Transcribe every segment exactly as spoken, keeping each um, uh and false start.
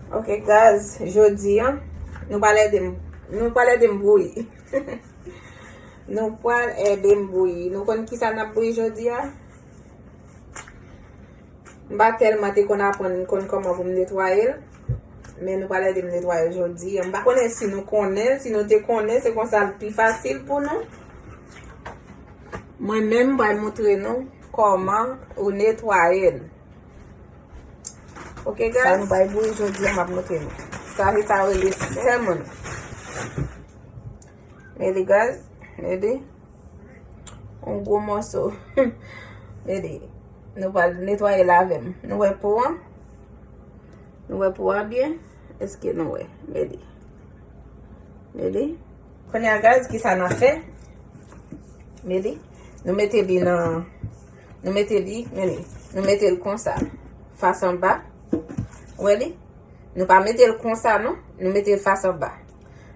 Ok, guys, jodi a, nou pral ede m, nou pral ede m bouyi. Nou pral ede m bouyi. Nou konn kisa n ap bouyi jodi a? M pa tèlman te konn aprann, konn kòman pou m netwaye l. Men nou pral ede m netwaye l jodi a. M pa konnen si nou konnen, si nou te konnen, se konsa l pi fasil pou nou. Mwen menm, m pral montre nou kòman ou netwaye l. Ok, guys? Sa nou pral bouyi jodi a, m ap montre nou. Sa, se sa yo rele salmon. Mete, guys, mete. Yon gwo mòso. Mete. Nou pral netwaye l avè m. Nou wè po an? Nou wè po an byen? Èske nou wè? Mete. Mete. Kounye a, guys, kisa n ap fè? Mete. Nou mete li nan, nou mete li, mete. Nou mete l konsa. Fas anba. Ou wè li? Nou pa mete l konsa, non. Nou mete l fas anba.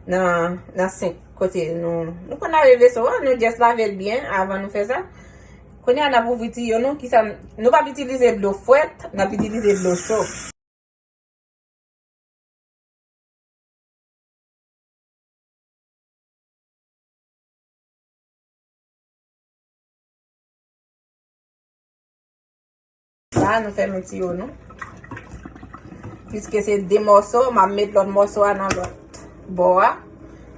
Nan, nan senk kote nou, nou konn lave veso a, nou just lave l byen avan nou fè sa. Kounye a, n ap ouvri tiyo nou, kisa, nou p ap itilize dlo frèt, n ap itilize dlo cho. La, nou fèmen tiyo nou. Piske se de mòso, m ap met lòt mòso a nan lòt bò a.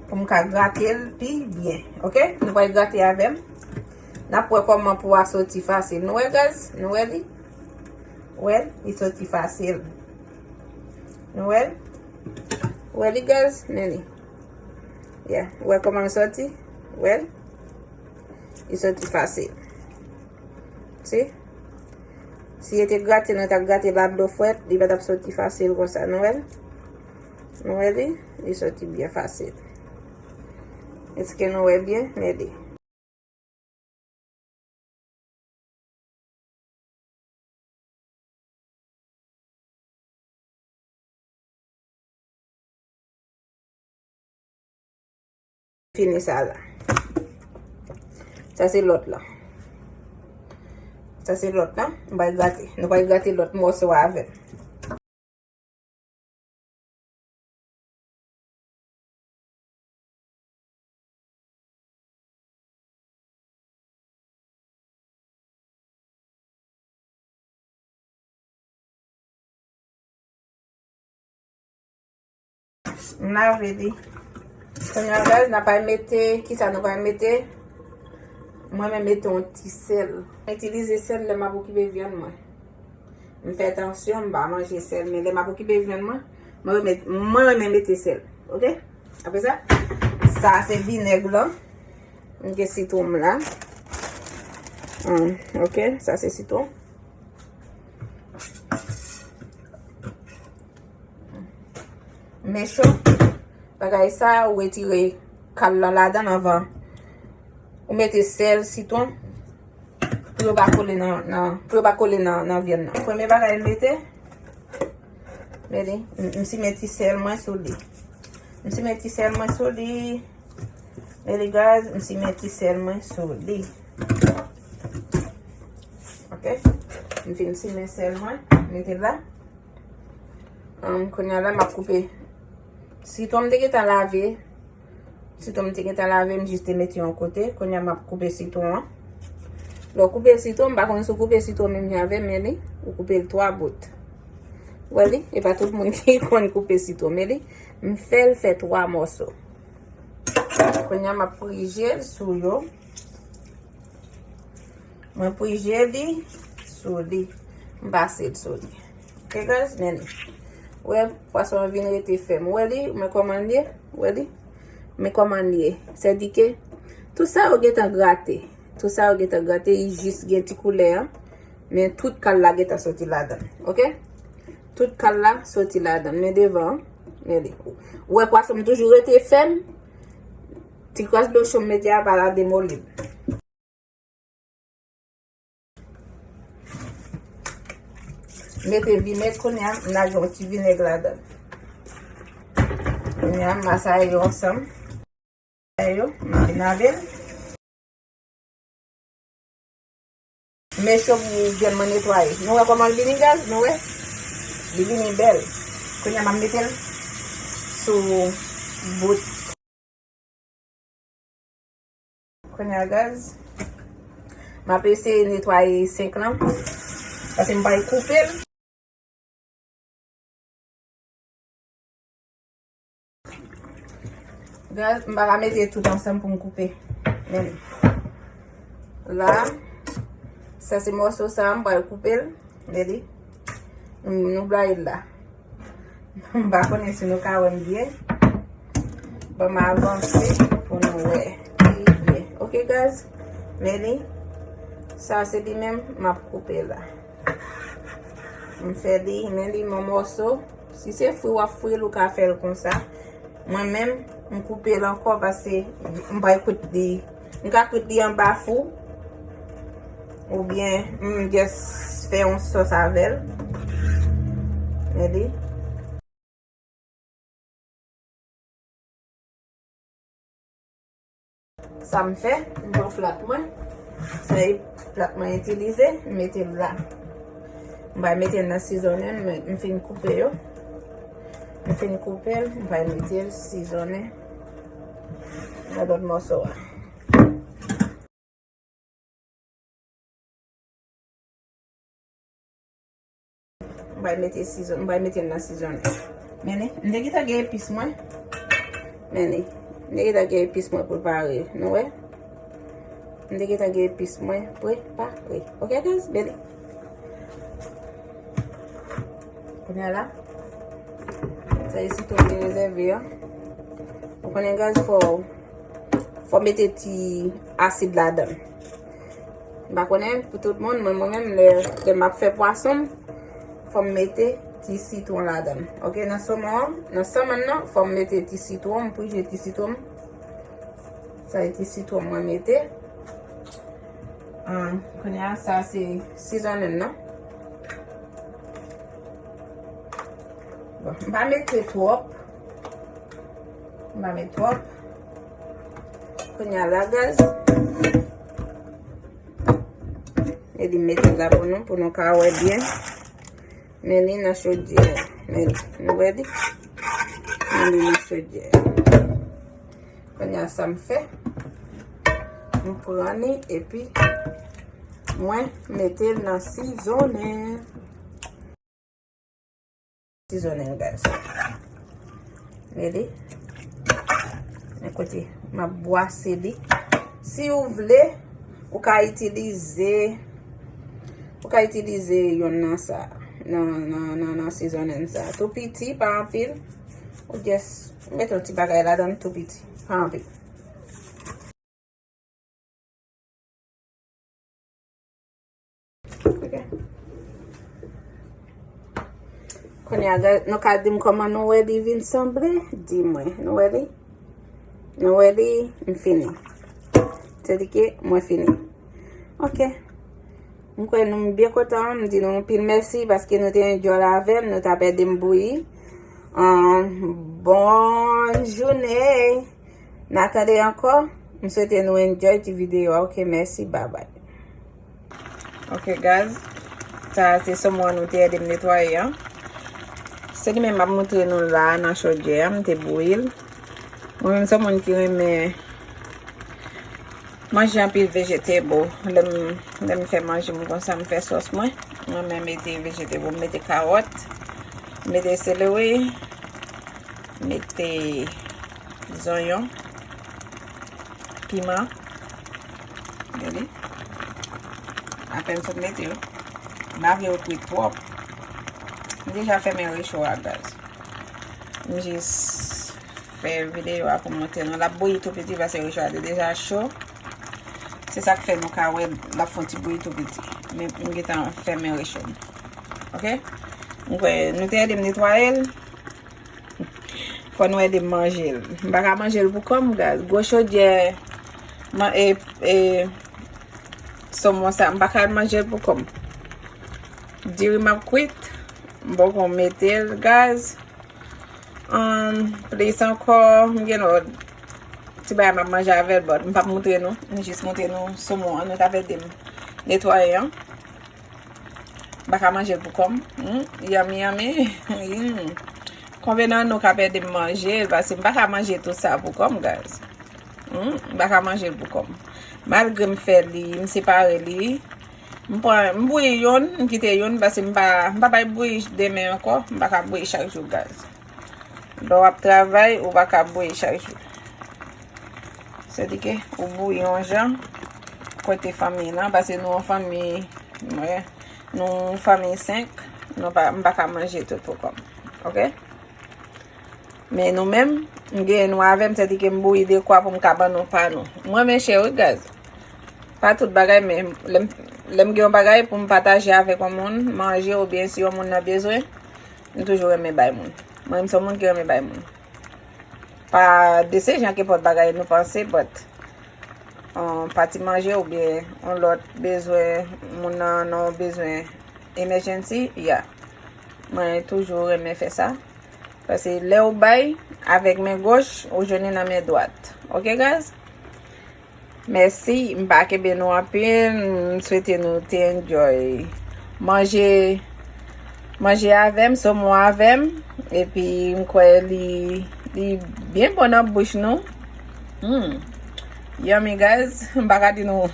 Pou m ka grate l pi byen. Ok? Nou pral grate avè m. N ap wè kòman po a soti fasil. Nou wè, guys? Nou wè li? Wè, li soti fasil. Nou wè l? Wè li, guys? Men li. Yeah. Wè kòman l soti? Wè l? Li soti fasil. Si? Si yo te grate, nou ta grate l ak dlo frèt, li pa t ap soti fasil konsa. Nou wè l? Nou wè li? Li soti byen fasil. Èske nou wè byen? Men li. Fini sa la. Sa se lòt la. Sa se lòt la. Nou pral grate. Nou pral grate lòt mòso a avè l. M lave li. Kounye a, guys, n ap al mete, kisa nou pral mete? Mwen menm mete yon ti sèl. Mwen itilize sèl lè m ap okipe vyann mwen. M fè tansyon, m pa manje sèl, men lè m ap okipe vyann mwen, mwen renmen, mwen renmen mete sèl. Ok? Apre sa, sa se vinèg lan. M gen sitwon m la. Hmm, ok, sa se sitwon. Men cho, bagay sa, ou retire kal lan ladan anvan. Ou mete sèl, sitwon, pou yo pa kole nan, nan, pou yo pa kole nan, nan vyann nan. Premye bagay m mete, mete, m, m simen ti sèl mwen sou li. M simen ti sèl mwen sou li. Mete, guys, m simen ti sèl mwen sou li. Ok? M fin simen sèl mwen, mete la. Ahn, kounye a la, m ap koupe. Sitwon m te gentan lave. Sitwon m te gentan lave, m jis te mete yon kote. Kounye a, m ap koupe sitwon an. Lè w koupe sitwon, m pa konn si w koupe sitwon menm jan avè m, men li, ou koupe l twa bout. Ou wè li? E pa tout moun ki konn koupe sitwon, men li, m fè l fè twa mòso. Kounye a, m ap prije l sou yo. Mwen prije li sou li. M pase l sou li. Ok, guys, men li. Ou wè, pwason an vin rete fèm. Ou wè li? Men kòman l ye? Ou wè li? Men kòman l ye? Sèdike, tout sa yo gentan grate. Tout sa yo gentan grate, li jis gen ti koulè an. Men tout kal la gentan soti ladan l. Ok? Tout kal la soti ladan l. Men devan an, men li. Ou wè, pwason m toujou rete fèm. Ti kras dlo cho m mete a pa la demoli l. Mete vinèg kounye a, m lage yon ti vinèg ladan. Kounye a, m masaye yo ansanm. Masaye yo, m vin lave l. Men cho pou vyann mwen netwaye. Nou wè kòman l vini, guys? Nou wè? Li vini bèl. Kounye a m ap mete l sou bout. Kounye a, guys, m ap eseye netwaye senk lan, paske m pral koupe l. Guys, m pa ka mete tout ansanm pou m koupe. Men la, sa se mòso sa, m pral koupe l. Men li, nou, nou blayi l la. M pa konnen si nou ka wè m byen. Ban m avanse pou nou wè li byen. Ok, guys? Men li, sa se li menm, m ap koupe la. M fè li, men li, yon mòso. Si se fri w ap fri l, ou ka fè l konsa. Mwen menm, m koupe l ankò paske m pral kwit li. M ka kwit li anba fou. Oubyen m just fè yon sòs avè l. Men li. Sa m fè, m pran plat mwen. Sa e plat mwen itilize, m mete l la. M pral mete l nan sizonnen, m, m fin koupe yo. M fin koupe l, m pral mete l sizonnen nan lòt mòso a. M pral mete sizon, m pral mete l nan sizonnen. Men li, m te gentan gen epis mwen. Men li, m te gentan gen epis mwen prepare. Nou wè? M te gentan gen epis mwen prepare. Ok, guys? Men li. Kounye a la, sa e sitwon m te rezève an. Ou konnen, guys, fò, fò mete ti asid ladan l. M pa konnen pou tout moun, men mwen menm, lè, lè m ap fè pwason m, fò m mete ti sitwon ladan l. Ok, nan somon an, nan sanmon nan, fò m mete ti sitwon, m prije ti sitwon. Sa e ti sitwon mwen mete. Ahn, kounye a, sa se sizonnen nan. Bon, m pa mete twòp. M pa met twòp. Kounye a la, guys. Epi m mete l la pou nou, pou nou ka wè byen. Men li nan chodyè. Men li, nou wè li? Men li nan chodyè. Kounye a sa m fè. M pran li epi mwen mete l nan sizonnen. Sizonnen, guys. Ready? Men kote m ap bwase li. Si ou vle, ou ka itilize, ou ka itilize yonn nan sa, nan, nan, nan, nan sizonnen sa. Tou piti, pa anpil. Ou just mete yon ti bagay ladan l tou piti, pa anpil. Ok. Kounye a, guys, nou ka di m kòman nou wè li vin sanble? Di mwen, nou wè li? Nou wè li? M fini. Sètadi ke mwen fini. Ok. M kwè nou byen kontan. M di nou anpil mèsi paske nou te enjoy avè m. Nou t ap ede m bouyi. Ahn, bòn jounen. N a tande ankò. M swete nou enjoy ti videyo a. Ok, mèsi. Bye bye. Ok, guys. Sa a se somon an nou te ede m netwaye an. Se li menm m ap montre nou la nan chodyè a. M te bouyi l. Mwen menm se yon moun ki renmen manje anpil vegetable. Lè m, lè m fè manje m konsa, m fè sòs mwen. Mwen renmen mete vegetable. M mete kawòt. M mete seleri. M mete zonyon. Piman. Gade. Apèn sot mete yo. M pa vle yo kwit twòp. M deja fèmen recho a, guys. M jis fè videyo a pou montre nou. L ap bouyi tou piti paske recho a te deja cho. Se sa k fè nou ka wè l ap fè yon ti bouyi tou piti. Men m gentan fèmen recho m. Ok? M kwè nou te ede m netwaye l. Fò nou ede m manje l. M pa ka manje l pou kò m, guys. Gwo chodyè, man, e, e, somon sa, m pa ka manje l pou kò m. Diri m ap kwit, m poko mete l, guys. Um, plis ankò, m gen lòt ti bagay m ap manje avè l, but m p ap montre nou. M jis montre nou somon an, nou t ap ede m netwaye an. M pa ka manje l pou kò m. Hmm, yummy, yummy. Hmm. Konbyen nan nou k ap ede m manje l? Paske m pa ka manje tout sa pou kò m, guys. Hmm, m pa ka manje l pou kò m. Malgre m fè li, m separe li, m pran, m bouyi youn, m kite youn, paske m pa, m pa bay bouyi demen ankò, m pa ka bouyi chak jou, guys. Lè w ap travay, ou pa ka bouyi chak jou. Sèdike ou bouyi yon jan kote fanmi lan, paske nou yon fanmi, mwen, nou yon fanmi senk, nou pa, m pa ka manje tout pou kò m. Oke? Men nou menm, m gen nou avè m, sèdike m bouyi dekwa pou m ka ban nou pa nou. Mwen renmen chè wi, guys. Pa tout bagay, men lè m, lè m gen yon bagay pou m pataje avèk yon moun, manje oubyen si yon moun nan bezwen, m toujou renmen bay moun. Mwen, m se yon moun ki renmen bay moun. Pa de se jan ke pòt bagay nou panse, but yon pati manje oubyen yon lòt bezwen, moun nan nan yon bezwen emergency, yeah. Mwen toujou renmen fè sa. Paske lè ou bay avèk men goch, ou jwenn li nan men dwat. Oke, guys? Mèsi, m pa kenbe nou anpil, m swete nou te enjoy. Manje, manje avè m, somon avè m, epi m kwè li, li byen bon nan bouch nou. Hmm. Yummy, guys. M pa ka di nou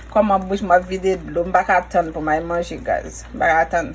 kòman bouch m ap vide dlo. M pa ka tann pou m al manje, guys. M pa ka tann.